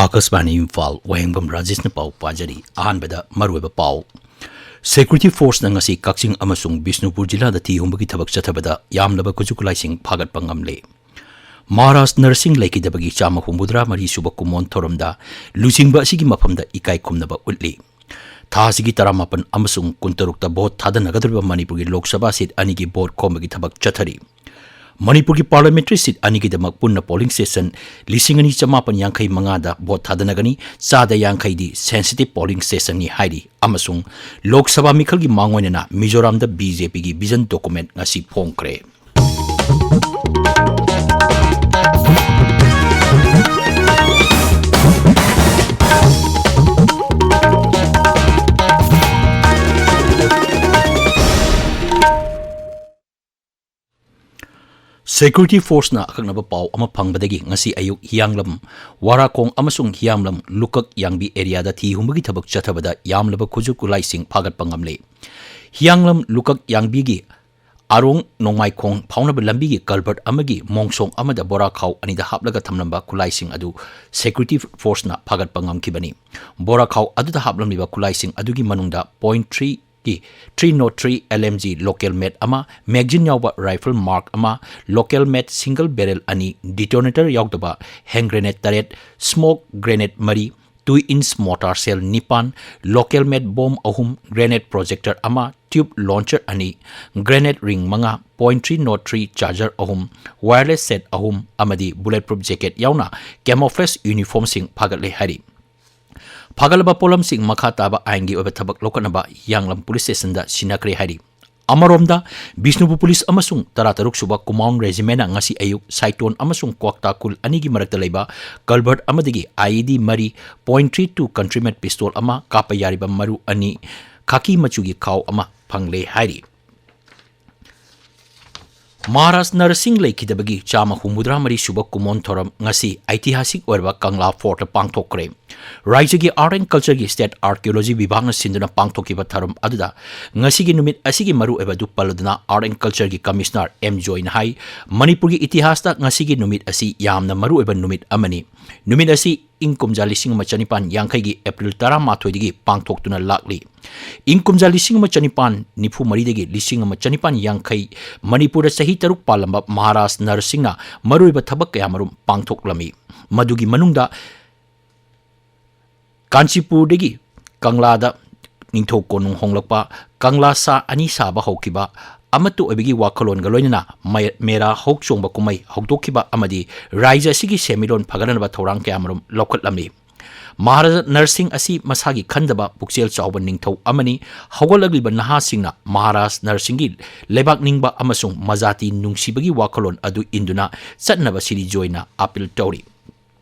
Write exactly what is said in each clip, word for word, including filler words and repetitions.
ꯑꯀꯥꯁꯕꯥꯅꯤ ꯏꯝꯐꯥꯜ, ꯋꯥꯍꯦꯡꯕꯝ ꯔꯥꯖꯦꯁꯅ ꯄꯥꯎ ꯄꯥꯖꯔꯤ꯫ ꯑꯍꯥꯟꯕꯗ ꯃꯔꯨꯑꯣꯏꯕ ꯄꯥꯎ꯫ Security Forceꯅ ꯉꯁꯤ ꯀꯛꯆꯤꯡ ꯑꯃꯁꯨꯡ ꯕꯤꯁꯅꯨꯄꯨꯔ ꯖꯤꯂꯥꯗ ꯊꯤ ꯍꯨꯝꯕꯒꯤ ꯊꯕꯛ ꯆꯠꯊꯕꯗ ꯌꯥꯝꯂꯕ ꯈꯨꯠꯁꯨ ꯈꯨꯠꯂꯥꯏꯁꯤꯡ ꯐꯥꯒꯠꯄ ꯉꯝꯂꯦ꯫ ꯃꯍꯥꯔꯥꯖ ꯅꯔꯁꯤꯡ ꯂꯩꯈꯤꯗꯕꯒꯤ ꯆꯥꯝꯃ ꯍꯨꯝꯐꯨꯇꯔꯥ ꯃꯔꯤ ꯁꯨꯕ ꯀꯨꯃꯣꯟ ꯊꯧꯔꯝꯗ ꯂꯨꯆꯤꯡꯕ ꯑꯁꯤꯒꯤ ꯃꯐꯝꯗ ꯏꯀꯥꯏ ꯈꯨꯝꯅꯕ ꯎꯠꯂꯤ꯫ ꯊꯥ ꯑꯁꯤꯒꯤ ꯇꯔꯥꯃꯥꯄꯟ ꯑꯃꯁꯨꯡ ꯀꯨꯟꯇꯔꯨꯛꯇ ꯚꯣꯠ ꯊꯥꯗꯅꯒꯗꯧꯔꯤꯕ ꯃꯅꯤꯄꯨꯔꯒꯤ ꯂꯣꯛ ꯁꯚꯥ ꯁꯤꯠ ꯑꯅꯤꯒꯤ ꯚꯣꯠ ꯈꯣꯝꯕꯒꯤ ꯊꯕꯛ ꯆꯠꯊꯔꯤ꯫ ꯃꯅꯤꯄꯨꯔꯒꯤ parliamentary ꯁꯤꯠ ꯑꯅꯤꯒꯤꯗꯃꯛ ꯄꯨꯟꯅ polling station ꯂꯤꯁꯤꯡ ꯑꯅꯤ ꯆꯃꯥꯄꯟ ꯌꯥꯡꯈꯩ ꯃꯉꯥꯗ ꯚꯣꯠ ꯊꯥꯗꯅꯒꯅꯤ, ꯆꯥꯗ ꯌꯥꯡꯈꯩꯗꯤ sensitive polling stationꯅꯤ ꯍꯥꯏꯔꯤ꯫ ꯑꯃꯁꯨꯡ ꯂꯣꯛ ꯁꯚꯥ ꯃꯤꯈꯜꯒꯤ ꯃꯥꯡꯑꯣꯏꯅꯅ ꯃꯤꯖꯣꯔꯥꯝꯗ BJPꯒꯤ vision document ꯉꯁꯤ ꯐꯣꯡꯈ꯭ꯔꯦ꯫ Security Forceꯅ ꯑꯀꯛꯅꯕ ꯄꯥꯎ ꯑꯃ ꯐꯪꯕꯗꯒꯤ ꯉꯁꯤ ꯑꯌꯨꯛ ꯍꯤꯌꯥꯡꯂꯝ, ꯋꯥꯔꯥꯈꯣꯡ ꯑꯃꯁꯨꯡ ꯍꯤꯌꯥꯡꯂꯝ ꯂꯨꯀꯛ ꯌꯥꯡꯕꯤ areaꯗ ꯊꯤ ꯍꯨꯝꯕꯒꯤ ꯊꯕꯛ ꯆꯠꯊꯕꯗ ꯌꯥꯝꯂꯕ ꯈꯨꯠꯁꯨ ꯈꯨꯠꯂꯥꯏꯁꯤꯡ ꯐꯥꯒꯠꯄ ꯉꯝꯂꯦ꯫ ꯍꯤꯌꯥꯡꯂꯝ ꯂꯨꯀꯛ ꯌꯥꯡꯕꯤꯒꯤ ꯑꯔꯣꯡ ꯅꯣꯡꯃꯥꯏꯈꯣꯡ ꯐꯥꯎꯅꯕ ꯂꯝꯕꯤꯒꯤ culvert ꯑꯃꯒꯤ ꯃꯣꯡꯁꯣꯡ ꯑꯃꯗ ꯕꯣꯔꯥ ꯈꯥꯎ ꯑꯅꯤꯗ ꯍꯥꯞꯂꯒ ꯊꯝꯂꯝꯕ ꯈꯨꯠꯂꯥꯏꯁꯤꯡ ꯑꯗꯨ Security Forceꯅ ꯐꯥꯒꯠꯄ ꯉꯝꯈꯤꯕꯅꯤ꯫ ꯕꯣꯔꯥ ꯈꯥꯎ ꯑꯗꯨꯗ ꯍꯥꯞꯂꯝꯂꯤꯕ ꯈꯨꯠꯂꯥꯏꯁꯤꯡ ꯑꯗꯨꯒꯤ ꯃꯅꯨꯡꯗ point three ꯒꯤ three not three LMG local made ꯑꯃ, magazine ꯌꯥꯎꯕ rifle Mark ꯑꯃ, local made single barrel ꯑꯅꯤ, detonator ꯌꯥꯎꯗꯕ hand grenade ꯇꯔꯦꯠ, smoke grenade ꯃꯔꯤ, two inch mortar shell ꯅꯤꯄꯥꯟ, local made bomb ꯑꯍꯨꯝ, grenade projector ꯑꯃ, tube launcher ꯑꯅꯤ, grenade ring ꯃꯉꯥ, point three not three charger ꯑꯍꯨꯝ, wireless set ꯑꯍꯨꯝ ꯑꯃꯗꯤ bulletproof jacket ꯌꯥꯎꯅ camouflage uniformꯁꯤꯡ ꯐꯥꯒꯠꯂꯦ ꯍꯥꯏꯔꯤ꯫ ꯐꯥꯒꯠꯂꯕ ꯄꯣꯠꯂꯝꯁꯤꯡ ꯃꯈꯥ ꯇꯥꯕ ꯑꯥꯏꯟꯒꯤ ꯑꯣꯏꯕ ꯊꯕꯛ ꯂꯧꯈꯠꯅꯕ ꯍꯤꯌꯥꯡꯂꯝ police stationꯗ ꯁꯤꯟꯅꯈ꯭ꯔꯦ ꯍꯥꯏꯔꯤ꯫ ꯑꯃꯔꯣꯝꯗ, ꯕꯤꯁꯅꯨꯄꯨꯔ police ꯑꯃꯁꯨꯡ ꯇꯔꯥꯇꯔꯨꯛ ꯁꯨꯕ Kumaon Regimentꯅ ꯉꯁꯤ ꯑꯌꯨꯛ ꯁꯥꯏꯇꯣꯟ ꯑꯃꯁꯨꯡ ꯀ꯭ꯋꯥꯛꯇꯥ ꯈꯨꯜ ꯑꯅꯤꯒꯤ ꯃꯔꯛꯇ ꯂꯩꯕ culvert ꯑꯃꯗꯒꯤ IED ꯃꯔꯤ, point three two country made pistol ꯑꯃ, ꯀꯥꯞꯄ ꯌꯥꯔꯤꯕ ꯃꯔꯨ ꯑꯅꯤ, ꯈꯥꯀꯤ ꯃꯆꯨꯒꯤ ꯈꯥꯎ ꯑꯃ ꯐꯪꯂꯦ ꯍꯥꯏꯔꯤ꯫ ꯃꯍꯥꯔꯥꯖ ꯅꯔꯁꯤꯡ ꯂꯩꯈꯤꯗꯕꯒꯤ ꯆꯥꯝꯃ ꯍꯨꯝꯐꯨꯇꯔꯥ ꯃꯔꯤ ꯁꯨꯕ ꯀꯨꯃꯣꯟ ꯊꯧꯔꯝ ꯉꯁꯤ ꯑꯩꯇꯤꯍꯥꯁꯤꯛ ꯑꯣꯏꯔꯕ ꯀꯪꯂꯥ fortꯇ ꯄꯥꯡꯊꯣꯛꯈ꯭ꯔꯦ꯫ ꯔꯥꯖ꯭ꯌꯒꯤ Art and Cultureꯒꯤ State Archaeology ꯕꯤꯚꯥꯒꯅ ꯁꯤꯟꯗꯨꯅ ꯄꯥꯡꯊꯣꯛꯈꯤꯕ ꯊꯧꯔꯝ ꯑꯗꯨꯗ ꯉꯁꯤꯒꯤ ꯅꯨꯃꯤꯠ ꯑꯁꯤꯒꯤ ꯃꯔꯨꯑꯣꯏꯕ ꯑꯗꯨ ꯄꯜꯂꯗꯨꯅ Art and Cultureꯒꯤ Commissioner ꯑꯦꯝ ꯖꯣꯏꯅ ꯍꯥꯏ, ꯃꯅꯤꯄꯨꯔꯒꯤ ꯏꯇꯤꯍꯥꯁꯇ ꯉꯁꯤꯒꯤ ꯅꯨꯃꯤꯠ ꯑꯁꯤ ꯌꯥꯝꯅ ꯃꯔꯨꯑꯣꯏꯕ ꯅꯨꯃꯤꯠ ꯑꯃꯅꯤ꯫ ꯅꯨꯃꯤꯠ ꯑꯁꯤ ꯏꯪ ꯀꯨꯝꯖꯥ ꯂꯤꯁꯤꯡ ꯑꯃ ꯆꯅꯤꯄꯥꯟ ꯌꯥꯡꯈꯩꯒꯤ ꯑꯦꯄ꯭ꯔꯤꯜ ꯇꯔꯥꯃꯥꯊꯣꯏꯗꯒꯤ ꯄꯥꯡꯊꯣꯛꯇꯨꯅ ꯂꯥꯛꯂꯤ꯫ ꯏꯪ ꯀꯨꯝꯖꯥ ꯂꯤꯁꯤꯡ ꯑꯃ ꯆꯅꯤꯄꯥꯟ ꯅꯤꯐꯨ ꯃꯔꯤꯗꯒꯤ ꯂꯤꯁꯤꯡ ꯑꯃ ꯆꯅꯤꯄꯥꯟ ꯌꯥꯡꯈꯩ ꯃꯅꯤꯄꯨꯔꯗ ꯆꯍꯤ ꯇꯔꯨꯛ ꯄꯥꯜꯂꯝꯕ ꯃꯍꯥꯔꯥꯖ ꯅꯔꯁꯤꯡꯅ ꯃꯔꯨꯑꯣꯏꯕ ꯊꯕꯛ ꯀꯌꯥꯃꯔꯨꯝ ꯄꯥꯡꯊꯣꯛꯂꯝꯃꯤ꯫ ꯃꯗꯨꯒꯤ ꯃꯅꯨꯡꯗ ꯀꯥꯟꯆꯤꯄꯨꯔꯗꯒꯤ ꯀꯪꯂꯥꯗ ꯅꯤꯡꯊꯧ ꯀꯣꯅꯨꯡ ꯍꯣꯡꯂꯛꯄ, ꯀꯪꯂꯥ ꯁꯥ ꯑꯅꯤ ꯁꯥꯕ ꯍꯧꯈꯤꯕ, ꯑꯃꯠꯇ ꯑꯣꯏꯕꯒꯤ ꯋꯥꯈꯜꯂꯣꯟꯒ ꯂꯣꯏꯅꯅ ꯃꯦ-, ꯃꯦꯔꯥ ꯍꯧ ꯆꯣꯡꯕ ꯀꯨꯝꯍꯩ ꯍꯧꯗꯣꯛꯈꯤꯕ ꯑꯃꯗꯤ ꯔꯥꯏꯖ ꯑꯁꯤꯒꯤ ꯁꯦꯟꯃꯤꯠꯂꯣꯟ ꯐꯒꯠꯅꯅꯕ ꯊꯧꯔꯥꯡ ꯀꯌꯥꯃꯔꯨꯝ ꯂꯧꯈꯠꯂꯝꯃꯤ꯫ ꯃꯍꯥꯔꯥꯖꯥ ꯅꯔꯁꯤꯡ ꯑꯁꯤ ꯃꯁꯥꯒꯤ ꯈꯟꯗꯕ ꯄꯨꯛꯆꯦꯜ ꯆꯥꯎꯕ ꯅꯤꯡꯊꯧ ꯑꯃꯅꯤ꯫ ꯍꯧꯒꯠꯂꯛꯂꯤꯕ ꯅꯍꯥꯁꯤꯡꯅ ꯃꯍꯥꯔꯥꯖ ꯅꯔꯁꯤꯡꯒꯤ ꯂꯩꯕꯥꯛ ꯅꯤꯡꯕ ꯑꯃꯁꯨꯡ ꯃꯖꯥꯇꯤ ꯅꯨꯡꯁꯤꯕꯒꯤ ꯋꯥꯈꯜꯂꯣꯟ ꯑꯗꯨ ꯏꯟꯗꯨꯅ ꯆꯠꯅꯕ ꯁꯤꯔꯤ ꯖꯣꯏꯅ ꯑꯥꯄꯤꯜ ꯇꯧꯔꯤ꯫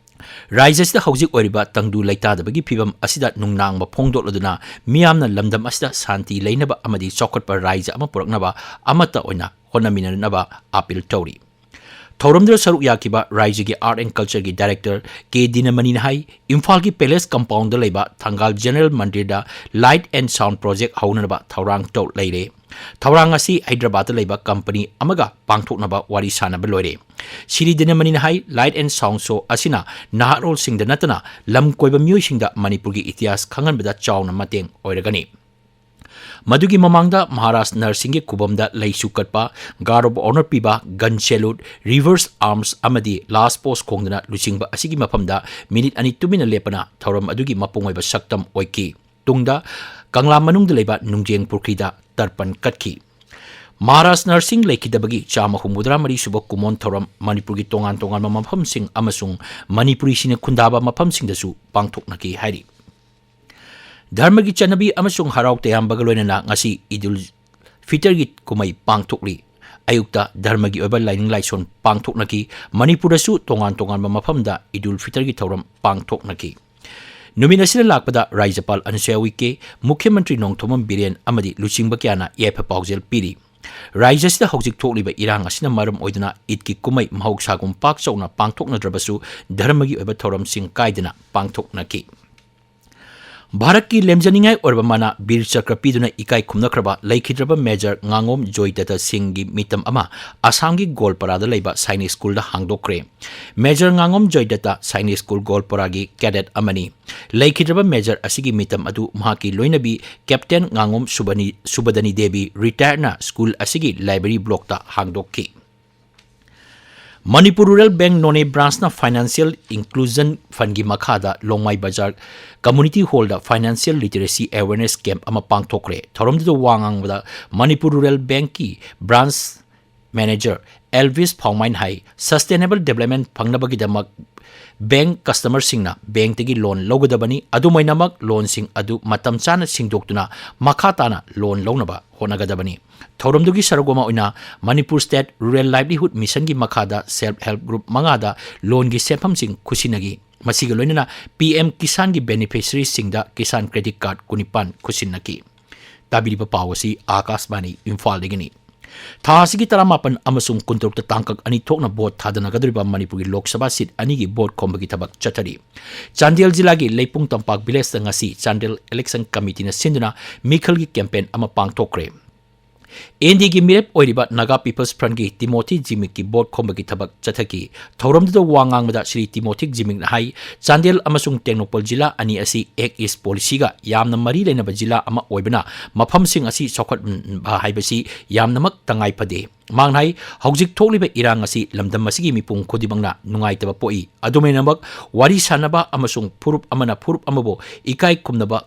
ꯔꯥꯏꯖ ꯑꯁꯤꯗ ꯍꯧꯖꯤꯛ ꯑꯣꯏꯔꯤꯕ ꯇꯪꯗꯨ ꯂꯩꯇꯥꯗꯕꯒꯤ ꯐꯤꯕꯝ ꯑꯁꯤꯗ ꯅꯨꯡꯅꯥꯡꯕ ꯐꯣꯡꯗꯣꯛꯂꯗꯨꯅ ꯃꯤꯌꯥꯝꯅ ꯂꯝꯗꯝ ꯑꯁꯤꯗ ꯁꯥꯟꯇꯤ ꯂꯩꯅꯕ ꯑꯃꯗꯤ ꯆꯥꯎꯈꯠꯄ ꯔꯥꯏꯖ ꯑꯃ ꯄꯨꯔꯛꯅꯕ ꯑꯃꯠꯇ ꯑꯣꯏꯅ ꯍꯣꯠꯅꯃꯤꯟꯅꯅꯕ ꯑꯥꯄꯤꯜ ꯇꯧꯔꯤ꯫ ꯊꯧꯔꯝꯗꯨꯗ ꯁꯔꯨꯛ ꯌꯥꯈꯤꯕ ꯔꯥꯏꯖꯒꯤ Art and Cultureꯒꯤ Director ꯀꯦ ꯗꯤꯅꯃꯅꯤꯅ ꯍꯥꯏ, ꯏꯝꯐꯥꯜꯒꯤ Palace Compoundꯗ ꯂꯩꯕ ꯊꯪꯒꯥꯜ General ꯃꯟꯗꯤꯔꯗ Light and Sound Project ꯍꯧꯅꯅꯕ ꯊꯧꯔꯥꯡ ꯇꯧ ꯂꯩꯔꯦ꯫ ꯊꯧꯔꯥꯡ ꯑꯁꯤ ꯍꯩꯗ꯭ꯔꯕꯥꯗꯇ ꯂꯩꯕ ꯀꯝꯄꯅꯤ ꯑꯃꯒ ꯄꯥꯡꯊꯣꯛꯅꯕ ꯋꯥꯔꯤ ꯁꯥꯅꯕ ꯂꯣꯏꯔꯦ꯫ ꯁꯤꯔꯤ ꯗꯤꯅꯃꯅꯤꯅ ꯍꯥꯏ, Light and Sound Show ꯑꯁꯤꯅ ꯅꯍꯥꯔꯣꯜꯁꯤꯡꯗ ꯅꯠꯇꯅ ꯂꯝ ꯀꯣꯏꯕ ꯃꯤꯑꯣꯏꯁꯤꯡꯗ ꯃꯅꯤꯄꯨꯔꯒꯤ ꯏꯇꯤꯍꯥꯁ ꯈꯪꯍꯟꯕꯗ ꯆꯥꯎꯅ ꯃꯇꯦꯡ ꯑꯣꯏꯔꯒꯅꯤ꯫ ꯃꯗꯨꯒꯤ ꯃꯃꯥꯡꯗ ꯃꯍꯥꯔꯥꯖ ꯅꯔꯁꯤꯡꯒꯤ ꯈꯨꯕꯝꯗ ꯂꯩꯁꯨ ꯀꯠꯄ, Guard of Honour ꯄꯤꯕ, gun salute, reverse arms ꯑꯃꯗꯤ last post ꯈꯣꯡꯗꯅ ꯂꯨꯆꯤꯡꯕ ꯑꯁꯤꯒꯤ ꯃꯐꯝꯗ ꯃꯤꯅꯤꯠ ꯑꯅꯤ ꯇꯨꯃꯤꯟꯅ ꯂꯦꯞꯄꯅ ꯊꯧꯔꯝ ꯑꯗꯨꯒꯤ ꯃꯄꯨꯡ ꯑꯣꯏꯕ ꯁꯛꯇꯝ ꯑꯣꯏꯈꯤ꯫ ꯇꯨꯡꯗ ꯀꯪꯂꯥ ꯃꯅꯨꯡꯗ ꯂꯩꯕ ꯅꯨꯡꯖꯦꯡ ꯄꯨꯈ꯭ꯔꯤꯗ ꯇꯔꯄꯟ ꯀꯠꯈꯤ꯫ ꯃꯍꯥꯔꯥꯖ ꯅꯔꯁꯤꯡ ꯂꯩꯈꯤꯗꯕꯒꯤ ꯆꯥꯝꯃ ꯍꯨꯝꯐꯨꯇꯔꯥ ꯃꯔꯤ ꯁꯨꯕ ꯀꯨꯝꯑꯣꯟ ꯊꯧꯔꯝ ꯃꯅꯤꯄꯨꯔꯒꯤ ꯇꯣꯉꯥꯟ ꯇꯣꯉꯥꯟꯕ ꯃꯐꯝꯁꯤꯡ ꯑꯃꯁꯨꯡ ꯃꯅꯤꯄꯨꯔꯤꯁꯤꯡꯅ ꯈꯨꯟꯗꯥꯕ ꯃꯐꯝꯁꯤꯡꯗꯁꯨ ꯄꯥꯡꯊꯣꯛꯅꯈꯤ ꯍꯥꯏꯔꯤ꯫ ꯙꯔꯃꯒꯤ ꯆꯠꯅꯕꯤ ꯑꯃꯁꯨꯡ ꯍꯔꯥꯎ ꯇꯌꯥꯝꯕꯒ ꯂꯣꯏꯅꯅ ꯉꯁꯤ ꯏꯗꯨꯜ ꯐꯤꯇꯔꯒꯤ ꯀꯨꯝꯍꯩ ꯄꯥꯡꯊꯣꯛꯂꯤ꯫ ꯑꯌꯨꯛꯇ ꯙꯔꯃꯒꯤ ꯑꯣꯏꯕ ꯂꯥꯏꯅꯤꯡ ꯂꯥꯏꯁꯣꯟ ꯄꯥꯡꯊꯣꯛꯅꯈꯤ꯫ ꯃꯅꯤꯄꯨꯔꯗꯁꯨ ꯇꯣꯉꯥꯟ ꯇꯣꯉꯥꯟꯕ ꯃꯐꯝꯗ ꯏꯗꯨꯜ ꯐꯤꯇꯔꯒꯤ ꯊꯧꯔꯝ ꯄꯥꯡꯊꯣꯛꯅꯈꯤ꯫ ꯅꯨꯃꯤꯠ ꯑꯁꯤꯗ ꯂꯥꯛꯄꯗ ꯔꯥꯖ꯭ꯌꯄꯥꯜ ꯑꯅꯁꯨꯌꯥ ꯎꯏꯀꯦ, ꯃꯨꯈ꯭ꯌ ꯃꯟꯇ꯭ꯔꯤ ꯅꯣꯡꯊꯣꯝꯕꯝ ꯕꯤꯔꯦꯟ ꯑꯃꯗꯤ ꯂꯨꯆꯤꯡꯕ ꯀꯌꯥꯅ ꯌꯥꯏꯐ ꯄꯥꯎꯖꯦꯜ ꯄꯤꯔꯤ꯫ ꯔꯥꯖ꯭ꯌ ꯑꯁꯤꯗ ꯍꯧꯖꯤꯛ ꯊꯣꯛꯂꯤꯕ ꯏꯔꯥꯡ ꯑꯁꯤꯅ ꯃꯔꯝ ꯑꯣꯏꯗꯨꯅ ꯏꯗꯀꯤ ꯀꯨꯝꯍꯩ ꯃꯍꯧꯁꯥꯒꯨꯝ ꯄꯥꯛ ꯆꯥꯎꯅ ꯄꯥꯡꯊꯣꯛꯅꯗ꯭ꯔꯕꯁꯨ ꯙꯔꯃꯒꯤ ꯑꯣꯏꯕ ꯊꯧꯔꯝꯁꯤꯡ ꯀꯥꯏꯗꯅ ꯄꯥꯡꯊꯣꯛꯅꯈꯤ꯫ ꯚꯥꯔꯠꯀꯤ ꯂꯦꯝꯖꯅꯤꯡꯉꯥꯏ ꯑꯣꯏꯔꯕ ꯃꯅꯥ ꯕꯤꯔ ꯆꯀ꯭ꯔ ꯄꯤꯗꯨꯅ ꯏꯀꯥꯏ ꯈꯨꯝꯅꯈ꯭ꯔꯕ ꯂꯩꯈꯤꯗ꯭ꯔꯕ ꯃꯦꯖꯔ ꯉꯥꯉꯣꯝ ꯖꯣꯏꯗꯠꯇ ꯁꯤꯡꯒꯤ ꯃꯤꯇꯝ ꯑꯃ ꯑꯁꯥꯝꯒꯤ ꯒꯣꯜꯄꯥꯔꯥꯗ ꯂꯩꯕ ꯁꯥꯏꯅꯤꯛ ꯁ꯭ꯀꯨꯜꯗ ꯍꯥꯡꯗꯣꯛꯈ꯭ꯔꯦ꯫ Major ꯉꯥꯉꯣꯝ ꯖꯣꯏꯗꯠꯇ ꯁꯥꯏꯅꯤꯛ ꯁ꯭ꯀꯨꯜ ꯒꯣꯜꯄꯣꯔꯥꯒꯤ ꯀꯦꯗꯦꯠ ꯑꯃꯅꯤ꯫ ꯂꯩꯈꯤꯗ꯭ꯔꯕ ꯃꯦꯖꯔ ꯑꯁꯤꯒꯤ ꯃꯤꯇꯝ ꯑꯗꯨ ꯃꯍꯥꯛꯀꯤ ꯂꯣꯏꯅꯕꯤ ꯀꯦꯞꯇꯦꯟ ꯉꯥꯉꯣꯝ ꯁꯨꯕꯅꯤ-, ꯁꯨꯕꯗꯅꯤ ꯗꯦꯕꯤ, ꯔꯤꯇꯥꯌꯔꯅ ꯁ꯭ꯀꯨꯜ ꯑꯁꯤꯒꯤ ꯂꯥꯏꯕ꯭ꯔꯦꯔꯤ ꯕ꯭ꯂꯣꯛꯇ ꯍꯥꯡꯗꯣꯛꯈꯤ꯫ ꯃꯅꯤꯄꯨꯔ ꯔꯨꯔꯦꯜ ꯕꯦꯡꯛ ꯅꯣꯅꯦ ꯕ꯭ꯔꯥꯟꯁꯅ ꯐꯥꯏꯅꯥꯟꯁꯤꯌꯦꯜ ꯏꯟꯀ꯭ꯂꯨꯖꯟ ꯐꯟꯒꯤ ꯃꯈꯥꯗ ꯂꯣꯡꯃꯥꯏ ꯕꯖꯥꯔ ꯀꯝꯃ꯭ꯌꯨꯅꯤꯇꯤ ꯍꯣꯜꯗ ꯐꯥꯏꯅꯥꯟꯁꯤꯌꯦꯜ ꯂꯤꯇꯔꯦꯁꯤ ꯑꯦꯋꯦꯔꯅꯦꯁ ꯀꯦꯝꯞ ꯑꯃ ꯄꯥꯡꯊꯣꯛꯈ꯭ꯔꯦ꯫ ꯊꯧꯔꯝꯗꯨꯗ ꯋꯥ ꯉꯥꯡꯕꯗ ꯃꯅꯤꯄꯨꯔ ꯔꯨꯔꯦꯜ ꯕꯦꯡꯛꯀꯤ ꯕ꯭ꯔꯥꯟꯁ ꯃꯦꯅꯦꯖꯔ ꯑꯦꯜꯚꯤꯁ ꯐꯥꯎꯃꯥꯏꯟ ꯍꯥꯏ, ꯁꯁꯇꯦꯅꯦꯕꯜ ꯗꯤꯕ꯭ꯂꯞꯃꯦꯟ ꯐꯪꯅꯕꯒꯤꯗꯃꯛ ꯕꯦꯡꯛ ꯀꯁꯇꯃꯔꯁꯤꯡꯅ ꯕꯦꯡꯛꯇꯒꯤ ꯂꯣꯟ ꯂꯧꯒꯗꯕꯅꯤ꯫ ꯑꯗꯨꯃꯥꯏꯅꯃꯛ ꯂꯣꯟꯁꯤꯡ ꯑꯗꯨ ꯃꯇꯝ ꯆꯥꯅ ꯁꯤꯡꯗꯣꯛꯇꯨꯅ ꯃꯈꯥ ꯇꯥꯅ ꯂꯣꯟ ꯂꯧꯅꯕ ꯍꯣꯠꯅꯒꯗꯕꯅꯤ꯫ ꯊꯧꯔꯝꯗꯨꯒꯤ ꯁꯔꯨꯛ ꯑꯃ ꯑꯣꯏꯅ ꯃꯅꯤꯄꯨꯔ ꯁ꯭ꯇꯦꯠ ꯔꯨꯔꯦꯜ ꯂꯥꯏꯚꯂꯤꯍꯨꯗ ꯃꯤꯁꯟꯒꯤ ꯃꯈꯥꯗ ꯁꯦꯜꯐ ꯍꯦꯜꯞ ꯒ꯭ꯔꯨꯞ ꯃꯉꯥꯗ ꯂꯣꯟꯒꯤ ꯁꯦꯟꯐꯝꯁꯤꯡ ꯈꯨꯠꯁꯤꯟꯅꯈꯤ꯫ ꯃꯁꯤꯒ ꯂꯣꯏꯅꯅ ꯄꯤ ꯑꯦꯝ ꯀꯤꯁꯥꯟꯒꯤ ꯕꯦꯅꯤꯐꯤꯁꯔꯤꯁꯤꯡꯗ ꯀꯤꯁꯥꯟ ꯀ꯭ꯔꯦꯗꯤꯠ ꯀꯥꯔꯗ ꯀꯨꯟꯅꯤꯄꯥꯟ ꯈꯨꯠꯁꯤꯟꯅꯈꯤ꯫ ꯇꯥꯕꯤꯔꯤꯕ ꯄꯥꯎ ꯑꯁꯤ ꯑꯥꯀꯥꯁꯕꯥꯅꯤ ꯏꯝꯐꯥꯜꯗꯒꯤꯅꯤ꯫ ꯊꯥ ꯑꯁꯤꯒꯤ ꯇꯔꯥꯃꯥꯄꯟ ꯑꯃꯁꯨꯡ ꯀꯨꯟꯇꯔꯨꯛꯇ ꯇꯥꯡꯀꯛ ꯑꯅꯤ ꯊꯣꯛꯅ ꯚꯣꯠ ꯊꯥꯗꯅꯒꯗꯧꯔꯤꯕ ꯃꯅꯤꯄꯨꯔꯒꯤ ꯂꯣꯛ ꯁꯚꯥ ꯁꯤꯠ ꯑꯅꯤꯒꯤ ꯚꯣꯠ ꯈꯣꯝꯕꯒꯤ ꯊꯕꯛ ꯆꯠꯊꯔꯤ꯫ ꯆꯥꯟꯗꯦꯜ ꯖꯤꯂꯥꯒꯤ ꯂꯩꯄꯨꯡ ꯇꯝꯄꯥꯛ ꯚꯤꯂꯦꯖꯇ ꯉꯁꯤ ꯆꯥꯟꯗꯦꯜ ꯏꯂꯦꯛꯁꯟ ꯀꯃꯤꯇꯤꯅ ꯁꯤꯟꯗꯨꯅ ꯃꯤꯈꯜꯒꯤ ꯀꯦꯝꯄꯦꯟ ꯑꯃ ꯄꯥꯡꯊꯣꯛꯈ꯭ꯔꯦ꯫ ꯑꯦꯟ ꯗꯤꯒꯤ ꯃꯤꯔꯦꯞ ꯑꯣꯏꯔꯤꯕ ꯅꯥꯒꯥ ꯄꯤꯄꯜꯁ ꯐ꯭ꯔꯟꯠꯀꯤ ꯇꯤꯃꯣꯊꯤ ꯖꯤꯃꯤꯛꯀꯤ ꯚꯣꯠ ꯈꯣꯝꯕꯒꯤ ꯊꯕꯛ ꯆꯠꯊꯈꯤ꯫ ꯊꯧꯔꯝꯗꯨꯗ ꯋꯥ ꯉꯥꯡꯕꯗ ꯁ꯭ꯔꯤ ꯇꯤꯃꯣꯊꯤ ꯖꯤꯃꯤꯛꯅ ꯍꯥꯏ, ꯆꯥꯟꯗꯦꯜ ꯑꯃꯁꯨꯡ ꯇꯦꯡꯅꯧꯄꯜ ꯖꯤꯂꯥ ꯑꯅꯤ ꯑꯁꯤ ꯑꯦꯛ ꯏꯁ ꯄꯣꯂꯤꯁꯤꯒ ꯌꯥꯝꯅ ꯃꯔꯤ ꯂꯩꯅꯕ ꯖꯤꯂꯥ ꯑꯃ ꯑꯣꯏꯕꯅ ꯃꯐꯝꯁꯤꯡ ꯑꯁꯤ ꯆꯥꯎꯈꯠꯍꯟꯕ ꯍꯥꯏꯕꯁꯤ ꯌꯥꯝꯅꯃꯛ ꯇꯉꯥꯏ ꯐꯗꯦ꯫ ꯃꯍꯥꯛꯅ ꯍꯥꯏ, ꯍꯧꯖꯤꯛ ꯊꯣꯛꯂꯤꯕ ꯏꯔꯥꯡ ꯑꯁꯤ ꯂꯝꯗꯝ ꯑꯁꯤꯒꯤ ꯃꯤꯄꯨꯝ ꯈꯨꯗꯤꯡꯃꯛꯅ ꯅꯨꯡꯉꯥꯏꯇꯕ ꯄꯣꯛꯏ꯫ ꯑꯗꯨꯃꯥꯏꯅꯃꯛ ꯋꯥꯔꯤ ꯁꯥꯅꯕ ꯑꯃꯁꯨꯡ ꯐꯨꯔꯨꯞ ꯑꯃꯅ ꯐꯨꯔꯨꯞ ꯑꯃꯕꯨ ꯏꯀꯥꯏ ꯈꯨꯝꯅꯕ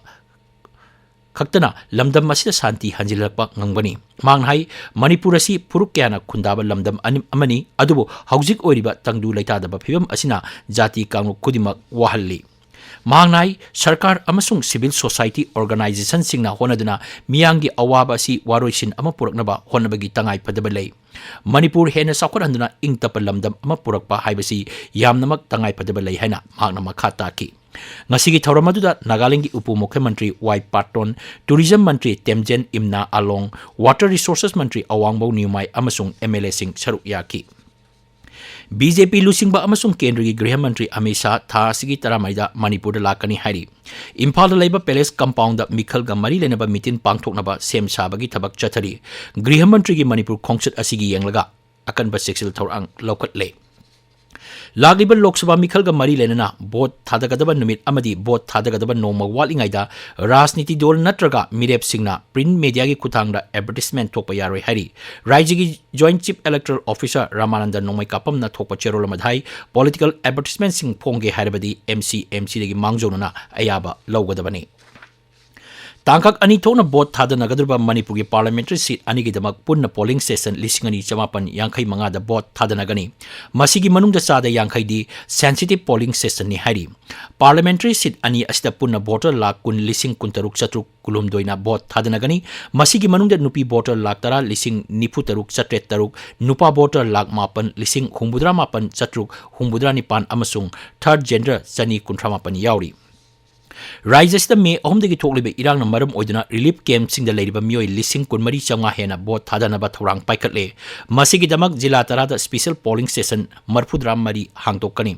ꯈꯛꯇꯅ ꯂꯝꯗꯝ ꯑꯁꯤꯗ ꯁꯥꯟꯇꯤ ꯍꯟꯖꯤꯜꯂꯛꯄ ꯉꯝꯒꯅꯤ꯫ ꯃꯍꯥꯛꯅ ꯍꯥꯏ, ꯃꯅꯤꯄꯨꯔ ꯑꯁꯤ ꯐꯨꯔꯨꯞ ꯀꯌꯥꯅ ꯈꯨꯟꯗꯥꯕ ꯂꯝꯗꯝ ꯑꯅꯤ-, ꯑꯃꯅꯤ, ꯑꯗꯨꯕꯨ ꯍꯧꯖꯤꯛ ꯑꯣꯏꯔꯤꯕ ꯇꯪꯗꯨ ꯂꯩꯇꯥꯗꯕ ꯐꯤꯕꯝ ꯑꯁꯤꯅ ꯖꯥꯇꯤ ꯀꯥꯡꯂꯨꯞ ꯈꯨꯗꯤꯡꯃꯛ ꯋꯥꯍꯜꯂꯤ꯫ ꯃꯍꯥꯛꯅ ꯍꯥꯏ, ꯁꯔꯀꯥꯔ ꯑꯃꯁꯨꯡ ꯁꯤꯚꯤꯜ ꯁꯣꯁꯥꯏꯇꯤ ꯑꯣꯔꯒꯅꯥꯏꯖꯦꯁꯟꯁꯤꯡꯅ ꯍꯣꯠꯅꯗꯨꯅ ꯃꯤꯌꯥꯝꯒꯤ ꯑꯋꯥꯕ ꯑꯁꯤ ꯋꯥꯔꯣꯏꯁꯤꯟ ꯑꯃ ꯄꯨꯔꯛꯅꯕ ꯍꯣꯠꯅꯕꯒꯤ ꯇꯉꯥꯏ ꯐꯗꯕ ꯂꯩ꯫ ꯃꯅꯤꯄꯨꯔ ꯍꯦꯟꯅ ꯆꯥꯎꯈꯠꯍꯟꯗꯨꯅ ꯏꯪ ꯇꯞꯄ ꯂꯝꯗꯝ ꯑꯃ ꯄꯨꯔꯛꯄ ꯍꯥꯏꯕꯁꯤ ꯌꯥꯝꯅꯃꯛ ꯇꯉꯥꯏ ꯐꯗꯕ ꯂꯩ ꯍꯥꯏꯅ ꯃꯍꯥꯛꯅ ꯃꯈꯥ ꯇꯥꯈꯤ꯫ ꯉꯁꯤꯒꯤ ꯊꯧꯔꯝ ꯑꯗꯨꯗ ꯅꯥꯒꯥꯂꯦꯟꯗꯒꯤ ꯎꯄ ꯃꯨꯈ꯭ꯌ ꯃꯟꯇ꯭ꯔꯤ ꯋꯥꯏ ꯄꯥꯇꯣꯟ, ꯇꯨꯔꯤꯖꯝ ꯃꯟꯇ꯭ꯔꯤ ꯇꯦꯝꯖꯦꯟ ꯏꯝꯅꯥ ꯑꯥꯂꯣꯡ, ꯋꯥꯇꯔ ꯔꯤꯁꯣꯔꯁꯦꯁ ꯃꯟꯇ꯭ꯔꯤ ꯑꯋꯥꯡꯕꯧ ꯅ꯭ꯌꯨꯃꯥꯏ ꯑꯃꯁꯨꯡ ꯑꯦꯝ ꯑꯦꯜ ꯑꯦꯁꯤꯡ ꯁꯔꯨꯛ ꯌꯥꯈꯤ꯫ ꯕꯤ ꯖꯦ ꯄꯤ ꯂꯨꯆꯤꯡꯕ ꯑꯃꯁꯨꯡ ꯀꯦꯟꯗ꯭ꯔꯒꯤ ꯒ꯭ꯔꯤꯍ ꯃꯟꯇ꯭ꯔꯤ ꯑꯃꯤꯠ ꯁꯥꯍ ꯊꯥ ꯑꯁꯤꯒꯤ ꯇꯔꯥꯃꯔꯤꯗ ꯃꯅꯤꯄꯨꯔꯗ ꯂꯥꯛꯀꯅꯤ ꯍꯥꯏꯔꯤ꯫ ꯏꯝꯐꯥꯜꯗ ꯂꯩꯕ ꯄꯦꯂꯦꯁ ꯀꯝꯄꯥꯎꯟꯗ ꯃꯤꯈꯜꯒ ꯃꯔꯤ ꯂꯩꯅꯕ ꯃꯤꯇꯤꯟ ꯄꯥꯡꯊꯣꯛꯅꯕ ꯁꯦꯝ ꯁꯥꯕꯒꯤ ꯊꯕꯛ ꯆꯠꯊꯔꯤ꯫ ꯒ꯭ꯔꯤꯍ ꯃꯟꯇ꯭ꯔꯤꯒꯤ ꯃꯅꯤꯄꯨꯔ ꯈꯣꯡꯆꯠ ꯑꯁꯤꯒꯤ ꯌꯦꯡꯂꯒ ꯑꯀꯟꯕ ꯆꯦꯛꯁꯤꯜ ꯊꯧꯔꯥꯡ ꯂꯧꯈꯠꯂꯦ꯫ ꯂꯥꯛꯂꯤꯕ ꯂꯣꯛ ꯁꯚꯥ ꯃꯤꯈꯜꯒ ꯃꯔꯤ ꯂꯩꯅꯅ ꯚꯣꯠ ꯊꯥꯗꯒꯗꯕ ꯅꯨꯃꯤꯠ ꯑꯃꯗꯤ ꯚꯣꯠ ꯊꯥꯗꯒꯗꯕ ꯅꯣꯡꯃ ꯋꯥꯠꯂꯤꯉꯩꯗ ꯔꯥꯖꯅꯤꯇꯤ ꯗꯣꯜ ꯅꯠꯇ꯭ꯔꯒ ꯃꯤꯔꯦꯞꯁꯤꯡꯅ ꯄ꯭ꯔꯤꯟꯠ ꯃꯦꯗꯤꯌꯥꯒꯤ ꯈꯨꯠꯊꯥꯡꯗ ꯑꯦꯗꯚꯔꯇꯤꯁꯃꯦꯟꯠ ꯊꯣꯛꯄ ꯌꯥꯔꯣꯏ ꯍꯥꯏꯔꯤ꯫ ꯔꯥꯏꯖ꯭ꯌꯒꯤ joint chief electoral officer Ramanand ꯅꯣꯡꯃꯩꯀꯥꯄꯝꯅ ꯊꯣꯛꯄ ꯆꯦꯔꯣꯜ ꯑꯃꯗ ꯍꯥꯏ, ꯄꯣꯂꯤꯇꯤꯀꯦꯜ ꯑꯦꯗꯚꯔꯇꯤꯁꯃꯦꯟꯠꯁꯤꯡ ꯐꯣꯡꯒꯦ ꯍꯥꯏꯔꯕꯗꯤ ꯑꯦꯝ ꯁꯤ ꯑꯦꯝ ꯁꯤꯗꯒꯤ ꯃꯥꯡꯖꯧꯅꯅ ꯑꯌꯥꯕ ꯂꯧꯒꯗꯕꯅꯤ꯫ ꯇꯥꯡꯀꯛ ꯑꯅꯤ ꯊꯣꯛꯅ ꯚꯣꯠ ꯊꯥꯗꯅꯒꯗꯧꯔꯤꯕ ꯃꯅꯤꯄꯨꯔꯒꯤ ꯄꯥꯔꯂꯤꯌꯥꯃꯦꯟꯇꯔꯤ ꯁꯤꯠ ꯑꯅꯤꯒꯤꯗꯃꯛ ꯄꯨꯟꯅ ꯄꯣꯂꯤꯡ ꯁ꯭ꯇꯦꯁꯟ ꯂꯤꯁꯤꯡ ꯑꯅꯤ ꯆꯃꯥꯄꯟ ꯌꯥꯡꯈꯩ ꯃꯉꯥꯗ ꯚꯣꯠ ꯊꯥꯗꯅꯒꯅꯤ꯫ ꯃꯁꯤꯒꯤ ꯃꯅꯨꯡꯗ ꯆꯥꯗ ꯌꯥꯡꯈꯩꯗꯤ ꯁꯦꯟꯁꯤꯇꯤꯚ ꯄꯣꯂꯤꯡ ꯁ꯭ꯇꯦꯁꯟꯅꯤ ꯍꯥꯏꯔꯤ꯫ ꯄꯥꯔꯂꯤꯌꯥꯃꯦꯟꯇꯔꯤ ꯁꯤꯠ ꯑꯅꯤ ꯑꯁꯤꯗ ꯄꯨꯟꯅ ꯚꯣꯇꯔ ꯂꯥꯈ ꯀꯨꯟ ꯂꯤꯁꯤꯡ ꯀꯨꯟꯇꯔꯨꯛ ꯆꯥꯇ꯭ꯔꯨꯛ ꯀꯨꯟꯍꯨꯝꯗꯣꯏꯅ ꯚꯣꯠ ꯊꯥꯗꯅꯒꯅꯤ꯫ ꯃꯁꯤꯒꯤ ꯃꯅꯨꯡꯗ ꯅꯨꯄꯤ ꯚꯣꯇꯔ ꯂꯥꯈ ꯇꯔꯥ ꯂꯤꯁꯤꯡ ꯅꯤꯐꯨ ꯇꯔꯨꯛ ꯆꯥꯇ꯭ꯔꯦꯠ ꯇꯔꯨꯛ, ꯅꯨꯄꯥ ꯚꯣꯇꯔ ꯂꯥꯈ ꯃꯥꯄꯟ ꯂꯤꯁꯤꯡ ꯍꯨꯝꯐꯨꯇꯔꯥ ꯃꯥꯄꯟ ꯆꯥꯇ꯭ꯔꯨꯛ ꯍꯨꯝꯐꯨꯇꯔꯥ ꯅꯤꯄꯥꯟ ꯑꯃꯁꯨꯡ ꯊꯥꯔꯗ ꯖꯦꯟꯗꯔ ꯆꯅꯤ ꯀꯨꯟꯊ꯭ꯔꯥ ꯃꯥꯄꯟ ꯌꯥꯎꯔꯤ꯫ ꯔꯥꯏꯖ꯭ꯌ ꯑꯁꯤꯗ ꯃꯦ ꯑꯍꯨꯝꯗꯒꯤ ꯊꯣꯛꯂꯤꯕ ꯏꯔꯥꯡꯅ ꯃꯔꯝ ꯑꯣꯏꯗꯨꯅ ꯔꯤꯂꯤꯐ ꯀꯦꯝꯞꯁꯤꯡꯗ ꯂꯩꯔꯤꯕ ꯃꯤꯑꯣꯏ ꯂꯤꯁꯤꯡ ꯀꯨꯟꯃꯔꯤ ꯆꯥꯝꯃꯉꯥ ꯍꯦꯟꯅ ꯚꯣꯠ ꯊꯥꯗꯅꯕ ꯊꯧꯔꯥꯡ ꯄꯥꯏꯈꯠꯂꯦ꯫ ꯃꯁꯤꯒꯤꯗꯃꯛ ꯖꯤꯂꯥ ꯇꯔꯥꯗ ꯁ꯭ꯄꯦꯁꯦꯜ ꯄꯣꯂꯤꯡ ꯁ꯭ꯇꯦꯁꯟ ꯃꯔꯤꯐꯨꯇꯔꯥ ꯃꯔꯤ ꯍꯥꯡꯗꯣꯛꯀꯅꯤ꯫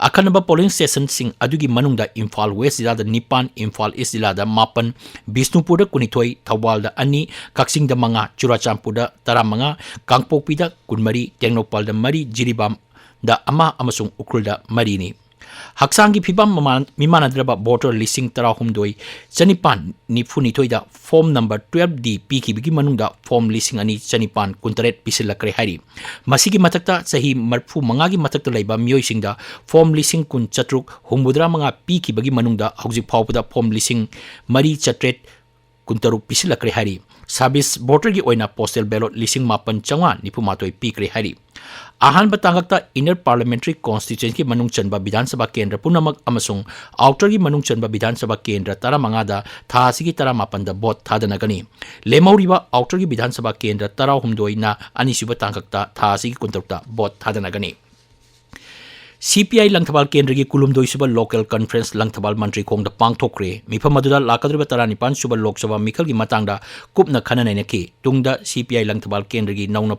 ꯑꯈꯟꯅꯕ ꯄꯣꯂꯤꯡ ꯁ꯭ꯇꯦꯁꯟꯁꯤꯡ ꯑꯗꯨꯒꯤ ꯃꯅꯨꯡꯗ ꯏꯝꯐꯥꯜ ꯋꯦꯁ ꯖꯤꯂꯥꯗ ꯅꯤꯄꯥꯟ, ꯏꯝꯐꯥꯜ ꯏꯁ ꯖꯤꯂꯥꯗ ꯃꯥꯄꯟ, ꯕꯤꯁꯅꯨꯄꯨꯔꯗ ꯀꯨꯟꯅꯤꯊꯣꯏ, ꯊꯧꯕꯥꯜꯗ ꯑꯅꯤ, ꯀꯛꯆꯤꯡꯗ ꯃꯉꯥ, ꯆꯨꯔꯥꯆꯥꯟꯄꯨꯔꯗ ꯇꯔꯥꯃꯉꯥ, ꯀꯥꯡꯄꯣꯛꯄꯤꯗ ꯀꯨꯟꯃꯔꯤ, ꯇꯦꯡꯅꯧꯄꯜꯗ ꯃꯔꯤ, ꯖꯤꯔꯤꯕꯥꯝꯗ ꯑꯃ ꯑꯃꯁꯨꯡ ꯎꯈ꯭ꯔꯨꯜꯗ ꯃꯔꯤꯅꯤ꯫ ꯍꯛꯆꯥꯡꯒꯤ ꯐꯤꯕꯝ ꯃꯃꯥꯟ-, ꯃꯤꯃꯥꯟꯅꯗ꯭ꯔꯕ ꯚꯣꯇꯔ ꯂꯤꯁꯤꯡ ꯇꯔꯥꯍꯨꯝꯗꯣꯏ ꯆꯅꯤꯄꯥꯟ ꯅꯤꯐꯨꯅꯤꯊꯣꯏꯗ ꯐꯣꯔꯝ ꯅꯝꯕꯔ ꯇꯨꯌꯦꯜꯐ ꯗꯤ ꯄꯤꯈꯤꯕꯒꯤ ꯃꯅꯨꯡꯗ ꯐꯣꯔꯝ ꯂꯤꯁꯤꯡ ꯑꯅꯤ ꯆꯅꯤꯄꯥꯟ ꯀꯨꯟꯇꯔꯦꯠ ꯄꯤꯁꯤꯜꯂꯛꯈ꯭ꯔꯦ ꯍꯥꯏꯔꯤ꯫ ꯃꯁꯤꯒꯤ ꯃꯊꯛꯇ ꯆꯍꯤ ꯃꯔꯤꯐꯨ ꯃꯉꯥꯒꯤ ꯃꯊꯛꯇ ꯂꯩꯕ ꯃꯤꯑꯣꯏꯁꯤꯡꯗ ꯐꯣꯔꯝ ꯂꯤꯁꯤꯡ ꯀꯨꯟ ꯆꯥꯇ꯭ꯔꯨꯛ ꯍꯨꯝꯐꯨꯇꯔꯥ ꯃꯉꯥ ꯄꯤꯈꯤꯕꯒꯤ ꯃꯅꯨꯡꯗ ꯍꯧꯖꯤꯛ ꯐꯥꯎꯕꯗ ꯐꯣꯔꯝ ꯂꯤꯁꯤꯡ ꯃꯔꯤ ꯆꯥꯇ꯭ꯔꯦꯠ ꯀꯨꯟꯇꯔꯨꯛ ꯄꯤꯁꯤꯜꯂꯛꯈ꯭ꯔꯦ ꯍꯥꯏꯔꯤ꯫ ꯁꯥꯔꯚꯤꯁ ꯚꯣꯇꯔꯒꯤ ꯑꯣꯏꯅ ꯄꯣꯁꯇꯦꯜ ꯕꯦꯂꯣꯠ ꯂꯤꯁꯤꯡ ꯃꯥꯄꯟ ꯆꯥꯝꯃꯉꯥ ꯅꯤꯐꯨ ꯃꯥꯊꯣꯏ ꯄꯤꯈ꯭ꯔꯦ ꯍꯥꯏꯔꯤ꯫ ꯑꯍꯥꯟꯕ ꯇꯥꯡꯀꯛꯇ ꯏꯟꯅꯔ ꯄꯥꯔꯂꯤꯌꯥꯃꯦꯟꯇꯔꯤ ꯀꯣꯟꯁꯇꯤꯇ꯭ꯋꯦꯟꯁꯤꯒꯤ ꯃꯅꯨꯡ ꯆꯟꯕ ꯕꯤꯙꯥꯟ ꯁꯚꯥ ꯀꯦꯟꯗ꯭ꯔ ꯄꯨꯝꯅꯃꯛ ꯑꯃꯁꯨꯡ ꯑꯥꯎꯇꯔꯒꯤ ꯃꯅꯨꯡ ꯆꯟꯕ ꯕꯤꯙꯥꯟ ꯁꯚꯥ ꯀꯦꯟꯗ꯭ꯔ ꯇꯔꯥꯃꯉꯥꯗ ꯊꯥ ꯑꯁꯤꯒꯤ ꯇꯔꯥꯃꯥꯄꯟꯗ ꯚꯣꯠ ꯊꯥꯗꯅꯒꯅꯤ꯫ ꯂꯦꯝꯍꯧꯔꯤꯕ ꯑꯥꯎꯇꯔꯒꯤ ꯕꯤꯙꯥꯟ ꯁꯚꯥ ꯀꯦꯟꯗ꯭ꯔ ꯇꯔꯥꯍꯨꯝꯗꯣꯏꯅ ꯑꯅꯤꯁꯨꯕ ꯇꯥꯡꯀꯛꯇ ꯊꯥ ꯑꯁꯤꯒꯤ ꯀꯨꯟꯇꯔꯨꯛꯇ ꯚꯣꯠ ꯊꯥꯗꯅꯒꯅꯤ꯫ ꯁꯤ ꯄꯤ ꯑꯥꯏ ꯂꯪꯊꯕꯥꯜ ꯀꯦꯟꯗ꯭ꯔꯒꯤ ꯀꯨꯟꯍꯨꯝꯗꯣꯏꯁꯨꯕ ꯂꯣꯀꯦꯜ ꯀꯟꯐꯔꯦꯟꯁ ꯂꯪꯊꯕꯥꯜ ꯃꯟꯇ꯭ꯔꯤꯈꯣꯡꯗ ꯄꯥꯡꯊꯣꯛꯈ꯭ꯔꯦ꯫ ꯃꯤꯐꯝ ꯑꯗꯨꯗ ꯂꯥꯛꯀꯗꯧꯔꯤꯕ ꯇꯔꯥꯅꯤꯄꯥꯟꯁꯨꯕ ꯂꯣꯛ ꯁꯚꯥ ꯃꯤꯈꯜꯒꯤ ꯃꯇꯥꯡꯗ ꯀꯨꯞꯅ ꯈꯟꯅ ꯅꯩꯅꯈꯤ꯫ ꯇꯨꯡꯗ ꯁꯤ ꯄꯤ ꯑꯥꯏ ꯂꯪꯊꯕꯥꯜ ꯀꯦꯟꯗ꯭ꯔꯒꯤ ꯅꯧꯅ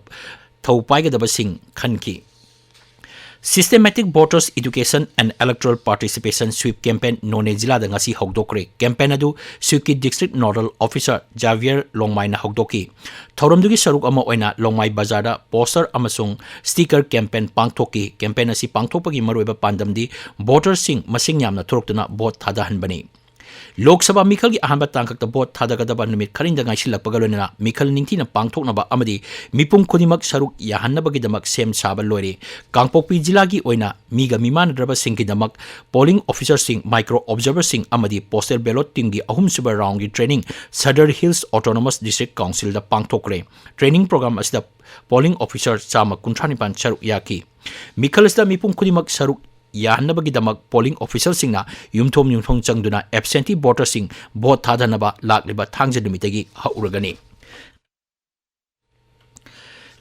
ꯊꯧ ꯄꯥꯏꯒꯗꯕꯁꯤꯡ ꯈꯟꯈꯤ꯫ Systematic Voters Education and Electoral Participation Sweep Campaign ꯅꯣꯅꯦ ꯖꯤꯂꯥꯗ ꯉꯁꯤ ꯍꯧꯗꯣꯛꯈ꯭ꯔꯦ꯫ Campaign ꯑꯗꯨ ꯁ꯭ꯋꯤꯞꯀꯤ District Nodal Officer Javier ꯂꯣꯡꯃꯥꯏꯅ ꯍꯧꯗꯣꯛꯈꯤ꯫ ꯊꯧꯔꯝꯗꯨꯒꯤ ꯁꯔꯨꯛ ꯑꯃ ꯑꯣꯏꯅ ꯂꯣꯡꯃꯥꯏ ꯕꯖꯥꯔꯗ poster ꯑꯃꯁꯨꯡ sticker campaign ꯄꯥꯡꯊꯣꯛꯈꯤ꯫ Campaign ꯑꯁꯤ ꯄꯥꯡꯊꯣꯛꯄꯒꯤ ꯃꯔꯨꯑꯣꯏꯕ ꯄꯥꯟꯗꯝꯗꯤ voterꯁꯤꯡ ꯃꯁꯤꯡ ꯌꯥꯝꯅ ꯊꯣꯔꯛꯇꯨꯅ vote ꯊꯥꯗꯍꯟꯕꯅꯤ꯫ ꯂꯣꯛ ꯁꯚꯥ ꯃꯤꯈꯜꯒꯤ ꯑꯍꯥꯟꯕ ꯇꯥꯡꯀꯛꯇ vote ꯊꯥꯗꯒꯗꯕ ꯅꯨꯃꯤꯠ ꯈꯔꯅꯤꯗ ꯉꯥꯏꯁꯤꯜꯂꯛꯄꯒ ꯂꯣꯏꯅꯅ ꯃꯤꯈꯜ ꯅꯤꯡꯊꯤꯅ ꯄꯥꯡꯊꯣꯛꯅꯕ ꯑꯃꯗꯤ ꯃꯤꯄꯨꯝ ꯈꯨꯗꯤꯡꯃꯛ ꯁꯔꯨꯛ ꯌꯥꯍꯟꯅꯕꯒꯤꯗꯃꯛ ꯁꯦꯝ ꯁꯥꯕ ꯂꯣꯏꯔꯦ꯫ ꯀꯥꯡꯄꯣꯛꯄꯤ ꯖꯤꯂꯥꯒꯤ ꯑꯣꯏꯅ ꯃꯤꯒ ꯃꯤꯃꯥꯟꯅꯗ꯭ꯔꯕꯁꯤꯡꯒꯤꯗꯃꯛ polling officerꯁꯤꯡ, micro observerꯁꯤꯡ ꯑꯃꯗꯤ postal ballot teamꯒꯤ ꯑꯍꯨꯝꯁꯨꯕ roundꯒꯤ training Sadar Hills Autonomous District Councilꯗ ꯄꯥꯡꯊꯣꯛꯈ꯭ꯔꯦ꯫ Training program ꯑꯁꯤꯗ polling officer ꯆꯥꯝꯃ ꯀꯨꯟꯊ꯭ꯔꯥ ꯅꯤꯄꯥꯟ ꯁꯔꯨꯛ ꯌꯥꯈꯤ꯫ ꯃꯤꯈꯜ ꯑꯁꯤꯗ ꯃꯤꯄꯨꯝ ꯈꯨꯗꯤꯡꯃꯛ ꯁꯔꯨꯛ ꯌꯥꯍꯟꯅꯕꯒꯤꯗꯃꯛ polling officerꯁꯤꯡꯅ ꯌꯨꯝꯊꯣꯡ ꯌꯨꯝꯊꯣꯡ ꯆꯪꯗꯨꯅ absentee voterꯁꯤꯡ vote ꯊꯥꯗꯅꯕ ꯂꯥꯛꯂꯤꯕ ꯊꯥꯡꯖ ꯅꯨꯃꯤꯠꯇꯒꯤ ꯍꯧꯔꯒꯅꯤ꯫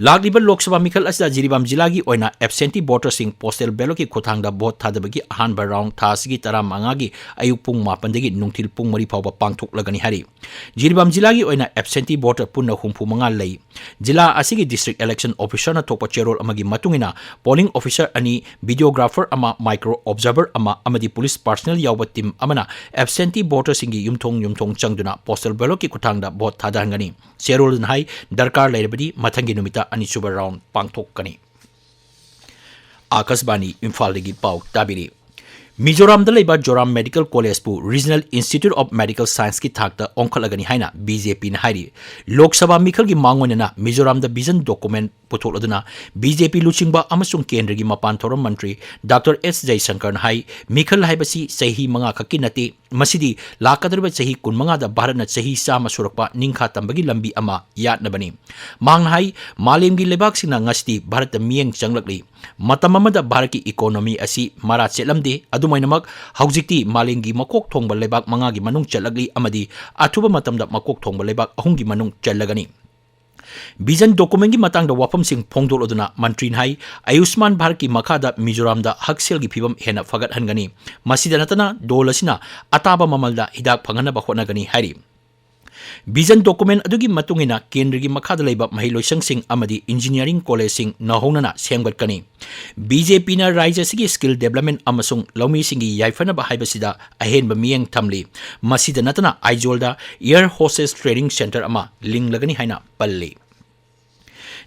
ꯂꯥꯛꯂꯤꯕ ꯂꯣꯛ ꯁꯚꯥ ꯃꯤꯈꯜ ꯑꯁꯤꯗ ꯖꯤꯔꯤꯕꯥꯝ ꯖꯤꯂꯥꯒꯤ ꯑꯣꯏꯅ absentee voterꯁꯤꯡ postal ballotꯀꯤ ꯈꯨꯠꯊꯥꯡꯗ vote ꯊꯥꯗꯕꯒꯤ ꯑꯍꯥꯟꯕ round ꯊꯥ ꯑꯁꯤꯒꯤ ꯇꯔꯥꯃꯉꯥꯒꯤ ꯑꯌꯨꯛ ꯄꯨꯡ ꯃꯥꯄꯟꯗꯒꯤ ꯅꯨꯡꯊꯤꯜ ꯄꯨꯡ ꯃꯔꯤ ꯐꯥꯎꯕ ꯄꯥꯡꯊꯣꯛꯂꯒꯅꯤ ꯍꯥꯏꯔꯤ꯫ ꯖꯤꯔꯤꯕꯥꯝ ꯖꯤꯂꯥꯒꯤ ꯑꯣꯏꯅ absentee voter ꯄꯨꯟꯅ ꯍꯨꯝꯐꯨ ꯃꯉꯥ ꯂꯩ꯫ ꯖꯤꯂꯥ ꯑꯁꯤꯒꯤ District Election Officerꯅ ꯊꯣꯛꯄ ꯆꯦꯔꯣꯜ ꯑꯃꯒꯤ ꯃꯇꯨꯡ ꯏꯟꯅ, polling officer ꯑꯅꯤ, videographer ꯑꯃ, micro observer ꯑꯃ ꯑꯃꯗꯤ police personnel ꯌꯥꯎꯕ team ꯑꯃꯅ absentee voterꯁꯤꯡꯒꯤ ꯌꯨꯝꯊꯣꯡ ꯌꯨꯝꯊꯣꯡ ꯆꯪꯗꯨꯅ postal ballotꯀꯤ ꯈꯨꯠꯊꯥꯡꯗ vote ꯊꯥꯗꯍꯟꯒꯅꯤ꯫ ꯆꯦꯔꯣꯜꯗꯨꯅ ꯍꯥꯏ, ꯗꯔꯀꯥꯔ ꯂꯩꯔꯕꯗꯤ ꯃꯊꯪꯒꯤ ꯅꯨꯃꯤꯠꯇ ꯑꯅꯤꯁꯨꯕ round ꯄꯥꯡꯊꯣꯛꯀꯅꯤ꯫ ꯑꯥꯀꯥꯁꯕꯥꯅꯤ ꯏꯝꯐꯥꯜꯗꯒꯤ ꯄꯥꯎ ꯇꯥꯕꯤꯔꯤ꯫ ꯃꯤꯖꯣꯔꯥꯝꯗ ꯂꯩꯕ ꯖꯣꯔꯥꯝ Medical Collegeꯄꯨ Regional Institute of Medical Scienceꯀꯤ ꯊꯥꯛꯇ ꯑꯣꯟꯈꯠꯂꯒꯅꯤ ꯍꯥꯏꯅ BJPꯅ ꯍꯥꯏꯔꯤ꯫ ꯂꯣꯛ ꯁꯚꯥ ꯃꯤꯈꯜꯒꯤ ꯃꯥꯡꯑꯣꯏꯅꯅ ꯃꯤꯖꯣꯔꯥꯝꯗ vision document ꯄꯨꯊꯣꯛꯂꯗꯨꯅ BJP ꯂꯨꯆꯤꯡꯕ ꯑꯃꯁꯨꯡ ꯀꯦꯟꯗ꯭ꯔꯒꯤ ꯃꯄꯥꯟ ꯊꯧꯔꯝ ꯃꯟꯇ꯭ꯔꯤ Doctor S ꯖꯌꯁꯪꯀꯔꯅ ꯍꯥꯏ, ꯃꯤꯈꯜ ꯍꯥꯏꯕꯁꯤ ꯆꯍꯤ ꯃꯉꯥ ꯈꯛꯀꯤ ꯅꯠꯇꯦ, ꯃꯁꯤꯗꯤ ꯂꯥꯛꯀꯗꯧꯔꯤꯕ ꯆꯍꯤ ꯀꯨꯟꯃꯉꯥꯗ ꯚꯥꯔꯠꯅ ꯆꯍꯤ ꯆꯥꯝꯃ ꯁꯨꯔꯛꯄ ꯅꯤꯡꯈꯥ ꯇꯝꯕꯒꯤ ꯂꯝꯕꯤ ꯑꯃ ꯌꯥꯠꯅꯕꯅꯤ꯫ ꯃꯍꯥꯛꯅ ꯍꯥꯏ, ꯃꯥꯂꯦꯝꯒꯤ ꯂꯩꯕꯥꯛꯁꯤꯡꯅ ꯉꯁꯤꯗꯤ ꯚꯥꯔꯠꯇ ꯃꯤꯠꯌꯦꯡ ꯆꯪꯂꯛꯂꯤ꯫ ꯃꯇꯝ ꯑꯃꯗ ꯚꯥꯔꯠꯀꯤ economy ꯑꯁꯤ ꯃꯔꯥ ꯆꯦꯠꯂꯝꯗꯦ, ꯑꯗꯨꯝ ꯑꯣꯏꯅꯃꯛ ꯍꯧꯖꯤꯛꯇꯤ ꯃꯥꯂꯦꯝꯒꯤ ꯃꯀꯣꯛ ꯊꯣꯡꯕ ꯂꯩꯕꯥꯛ ꯃꯉꯥꯒꯤ ꯃꯅꯨꯡ ꯆꯜꯂꯛꯂꯤ ꯑꯃꯗꯤ ꯑꯊꯨꯕ ꯃꯇꯝꯗ ꯃꯀꯣꯛ ꯊꯣꯡꯕ ꯂꯩꯕꯥꯛ ꯑꯍꯨꯝꯒꯤ ꯃꯅꯨꯡ ꯆꯜꯂꯒꯅꯤ꯫ Vision documentꯀꯤ ꯃꯇꯥꯡꯗ ꯋꯥꯐꯝꯁꯤꯡ ꯐꯣꯡꯗꯣꯛꯂꯗꯨꯅ ꯃꯟꯇ꯭ꯔꯤꯅ ꯍꯥꯏ, ꯑꯌꯨꯁꯃꯥꯟ ꯚꯥꯔꯠꯀꯤ ꯃꯈꯥꯗ ꯃꯤꯖꯣꯔꯥꯝꯗ ꯍꯛꯁꯦꯜꯒꯤ ꯐꯤꯕꯝ ꯍꯦꯟꯅ ꯐꯒꯠꯍꯟꯒꯅꯤ꯫ ꯃꯁꯤꯗ ꯅꯠꯇꯅ ꯗꯣꯜ ꯑꯁꯤꯅ ꯑꯇꯥꯕ ꯃꯃꯜꯗ ꯍꯤꯗꯥꯛ ꯐꯪꯍꯟꯅꯕ ꯍꯣꯠꯅꯒꯅꯤ ꯍꯥꯏꯔꯤ꯫ Vision document ꯑꯗꯨꯒꯤ ꯃꯇꯨꯡ ꯏꯟꯅ ꯀꯦꯟꯗ꯭ꯔꯒꯤ ꯃꯈꯥꯗ ꯂꯩꯕ ꯃꯍꯩꯂꯣꯏꯁꯪꯁꯤꯡ ꯑꯃꯗꯤ engineering collegeꯁꯤꯡ ꯅꯧꯍꯧꯅꯅ ꯁꯦꯝꯒꯠꯀꯅꯤ꯫ ꯕꯤ ꯖꯦ ꯄꯤꯅ ꯔꯥꯖ꯭ꯌ ꯑꯁꯤꯒꯤ skill development ꯑꯃꯁꯨꯡ ꯂꯧꯃꯤꯁꯤꯡꯒꯤ ꯌꯥꯏꯐꯅꯕ ꯍꯥꯏꯕꯁꯤꯗ ꯑꯍꯦꯟꯕ ꯃꯤꯠꯌꯦꯡ ꯊꯝꯂꯤ꯫ ꯃꯁꯤꯗ ꯅꯠꯇꯅ ꯑꯥꯏꯖꯣꯜꯗ air hostess training centre ꯑꯃ ꯂꯤꯡꯂꯒꯅꯤ ꯍꯥꯏꯅ ꯄꯜꯂꯤ꯫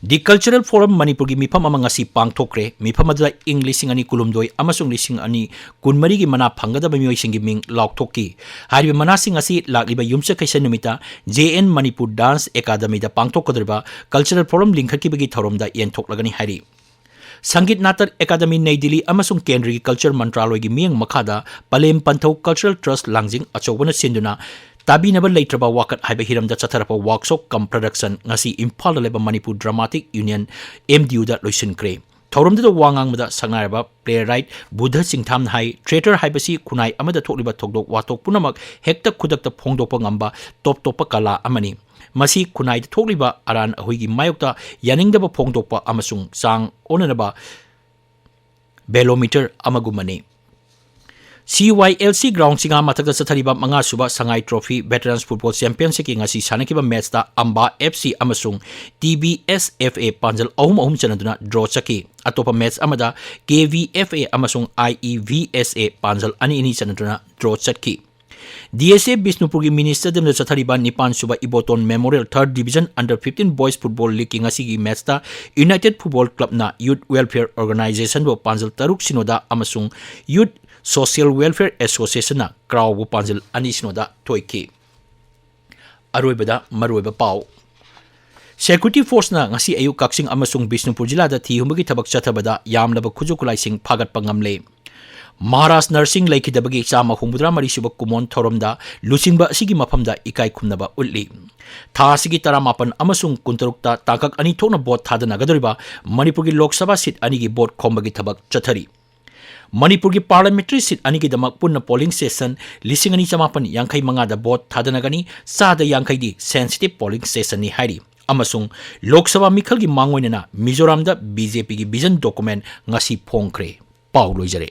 The Cultural Forum ꯃꯅꯤꯄꯨꯔꯒꯤ ꯃꯤꯐꯝ ꯑꯃ ꯉꯁꯤ ꯄꯥꯡꯊꯣꯛꯈ꯭ꯔꯦ꯫ ꯃꯤꯐꯝ ꯑꯗꯨꯗ ꯏꯪ ꯂꯤꯁꯤꯡ ꯑꯅꯤ ꯀꯨꯟꯍꯨꯝꯗꯣꯏ ꯑꯃꯁꯨꯡ ꯂꯤꯁꯤꯡ ꯑꯅꯤ ꯀꯨꯟꯃꯔꯤꯒꯤ ꯃꯅꯥ ꯐꯪꯒꯗꯕ ꯃꯤꯑꯣꯏꯁꯤꯡꯒꯤ ꯃꯤꯡ ꯂꯥꯎꯊꯣꯛꯈꯤ꯫ ꯍꯥꯏꯔꯤꯕ ꯃꯅꯥꯁꯤꯡ ꯑꯁꯤ ꯂꯥꯛꯂꯤꯕ ꯌꯨꯝꯁꯀꯩꯁ ꯅꯨꯃꯤꯠꯇ J and Manipur Dance Academyꯗ ꯄꯥꯡꯊꯣꯛꯀꯗꯧꯔꯤꯕ Cultural Forum ꯂꯤꯡꯈꯠꯈꯤꯕꯒꯤ ꯊꯧꯔꯝꯗ ꯌꯦꯟꯊꯣꯛꯂꯒꯅꯤ ꯍꯥꯏꯔꯤ꯫ ꯁꯪꯒꯤꯠ ꯅꯥꯇꯛ ꯑꯦꯀꯥꯗꯃꯤ ꯅꯩ ꯗꯤꯜꯂꯤ ꯑꯃꯁꯨꯡ ꯀꯦꯟꯗ꯭ꯔꯒꯤ culture ꯃꯟꯇ꯭ꯔꯥꯂꯣꯏꯒꯤ ꯃꯤꯠꯌꯦꯡ ꯃꯈꯥꯗ ꯄꯂꯦꯝ ꯄꯟꯊꯧ Cultural Trust ꯂꯥꯡꯖꯤꯡ ꯑꯆꯧꯕꯅ ꯁꯤꯟꯗꯨꯅ ꯇꯥꯕꯤꯅꯕ ꯂꯩꯇ꯭ꯔꯕ ꯋꯥꯀꯠ ꯍꯥꯏꯕ ꯍꯤꯔꯝꯗ ꯆꯠꯊꯔꯛꯄ workshop cum production ꯉꯁꯤ ꯏꯝꯐꯥꯜꯗ ꯂꯩꯕ Manipur Dramatic Union, M D ꯌꯨꯗ ꯂꯣꯏꯁꯤꯟꯈ꯭ꯔꯦ꯫ ꯊꯧꯔꯝꯗꯨꯗ ꯋꯥ ꯉꯥꯡꯕꯗ ꯁꯛꯅꯥꯏꯔꯕ playwright ꯕꯨꯙ ꯆꯤꯡꯊꯥꯝꯅ ꯍꯥꯏ, theatre ꯍꯥꯏꯕꯁꯤ ꯈꯨꯟꯅꯥꯏ ꯑꯃꯗ ꯊꯣꯛꯂꯤꯕ ꯊꯧꯗꯣꯛ ꯋꯥꯊꯣꯛ ꯄꯨꯝꯅꯃꯛ ꯍꯦꯛꯇ ꯈꯨꯗꯛꯇ ꯐꯣꯡꯗꯣꯛꯄ ꯉꯝꯕ ꯇꯣꯞ ꯇꯣꯞꯄ ꯀꯂꯥ ꯑꯃꯅꯤ꯫ ꯃꯁꯤ ꯈꯨꯟꯅꯥꯏꯗ ꯊꯣꯛꯂꯤꯕ ꯑꯔꯥꯟ ꯑꯍꯣꯏꯒꯤ ꯃꯥꯌꯣꯛꯇ ꯌꯥꯅꯤꯡꯗꯕ ꯐꯣꯡꯗꯣꯛꯄ ꯑꯃꯁꯨꯡ ꯆꯥꯡ ꯑꯣꯟꯅꯅꯕ barometer ꯑꯃꯒꯨꯝꯕꯅꯤ꯫ ꯁꯤ ꯋꯥꯏ ꯑꯦꯜ ꯁꯤ ground ꯆꯤꯉꯥ ꯃꯊꯛꯇ ꯆꯠꯊꯔꯤꯕ ꯃꯉꯥꯁꯨꯕ ꯁꯉꯥꯏ Trophy Veterans Football Championshipꯀꯤ ꯉꯁꯤ ꯁꯥꯟꯅꯈꯤꯕ matchꯇ ꯑꯝꯕꯥ ꯑꯦꯐ ꯁꯤ ꯑꯃꯁꯨꯡ T B S F A ꯄꯥꯟꯖꯜ ꯑꯍꯨꯝ ꯑꯍꯨꯝ ꯆꯟꯅꯗꯨꯅ draw ꯆꯠꯈꯤ꯫ ꯑꯇꯣꯞꯄ match ꯑꯃꯗ ꯀꯦ ꯚꯤ ꯑꯦꯐ ꯑꯦ ꯑꯃꯁꯨꯡ ꯑꯥꯏ ꯏ ꯚꯤ ꯑꯦꯁ ꯑꯦ ꯄꯥꯟꯖꯜ ꯑꯅꯤ ꯑꯅꯤ ꯆꯟꯅꯗꯨꯅ draw ꯆꯠꯈꯤ꯫ ꯗꯤ ꯑꯦꯁ ꯑꯦ ꯕꯤꯁꯅꯨꯄꯨꯔꯒꯤ mini stadiumꯗ ꯆꯠꯊꯔꯤꯕ ꯅꯤꯄꯥꯟ ꯁꯨꯕ Iboton Memorial Third Division Under fifteen Boys Football Leagueꯀꯤ ꯉꯁꯤꯒꯤ matchꯇ United Football Clubꯅ Youth Welfare Organizationꯕꯨ ꯄꯥꯟꯖꯜ ꯇꯔꯨꯛ ꯁꯤꯅꯣꯗ ꯑꯃꯁꯨꯡ Youth Social Welfare Associationꯅ ꯀ꯭ꯔꯥꯎꯕꯨ ꯄꯥꯟꯖꯜ ꯑꯅꯤ ꯁꯤꯅꯣꯗ ꯊꯣꯏꯈꯤ꯫ ꯑꯔꯣꯏꯕꯗ ꯃꯔꯨꯑꯣꯏꯕ ꯄꯥꯎ꯫ Security Forceꯅ ꯉꯁꯤ ꯑꯌꯨꯛ ꯀꯛꯆꯤꯡ ꯑꯃꯁꯨꯡ ꯕꯤꯁꯅꯨꯄꯨꯔ ꯖꯤꯂꯥꯗ ꯊꯤ ꯍꯨꯝꯕꯒꯤ ꯊꯕꯛ ꯆꯠꯊꯕꯗ ꯌꯥꯝꯂꯕ ꯈꯨꯠꯁꯨ ꯈꯨꯠꯂꯥꯏꯁꯤꯡ ꯐꯥꯒꯠꯄ ꯉꯝꯂꯦ꯫ ꯃꯍꯥꯔꯥꯖ ꯅꯔꯁꯤꯡ ꯂꯩꯈꯤꯗꯕꯒꯤ ꯆꯥꯝꯃ ꯍꯨꯝꯐꯨꯇꯔꯥ ꯃꯔꯤ ꯁꯨꯕ ꯀꯨꯃꯣꯟ ꯊꯧꯔꯝꯗ ꯂꯨꯆꯤꯡꯕ ꯑꯁꯤꯒꯤ ꯃꯐꯝꯗ ꯏꯀꯥꯏ ꯈꯨꯝꯅꯕ ꯎꯠꯂꯤ꯫ ꯊꯥ ꯑꯁꯤꯒꯤ ꯇꯔꯥꯃꯥꯄꯟ ꯑꯃꯁꯨꯡ ꯀꯨꯟꯇꯔꯨꯛꯇ ꯇꯥꯡꯀꯛ ꯑꯅꯤ ꯊꯣꯛꯅ vote ꯊꯥꯗꯅꯒꯗꯧꯔꯤꯕ ꯃꯅꯤꯄꯨꯔꯒꯤ ꯂꯣꯛ ꯁꯚꯥ seat ꯑꯅꯤꯒꯤ vote ꯈꯣꯝꯕꯒꯤ ꯊꯕꯛ ꯆꯠꯊꯔꯤ꯫ ꯃꯅꯤꯄꯨꯔꯒꯤ parliamentary seat ꯑꯅꯤꯒꯤꯗꯃꯛ ꯄꯨꯟꯅ polling station ꯂꯤꯁꯤꯡ ꯑꯅꯤ ꯆꯃꯥꯄꯟ ꯌꯥꯡꯈꯩ ꯃꯉꯥꯗ vote ꯊꯥꯗꯅꯒꯅꯤ, ꯆꯥꯗ ꯌꯥꯡꯈꯩꯗꯤ sensitive polling stationꯅꯤ ꯍꯥꯏꯔꯤ꯫ ꯑꯃꯁꯨꯡ ꯂꯣꯛ ꯁꯚꯥ ꯃꯤꯈꯜꯒꯤ ꯃꯥꯡꯑꯣꯏꯅꯅ ꯃꯤꯖꯣꯔꯥꯝꯗ ꯕꯤ ꯖꯦ ꯄꯤꯒꯤ vision document ꯉꯁꯤ ꯐꯣꯡꯈ꯭ꯔꯦ꯫ ꯄꯥꯎ ꯂꯣꯏꯖꯔꯦ꯫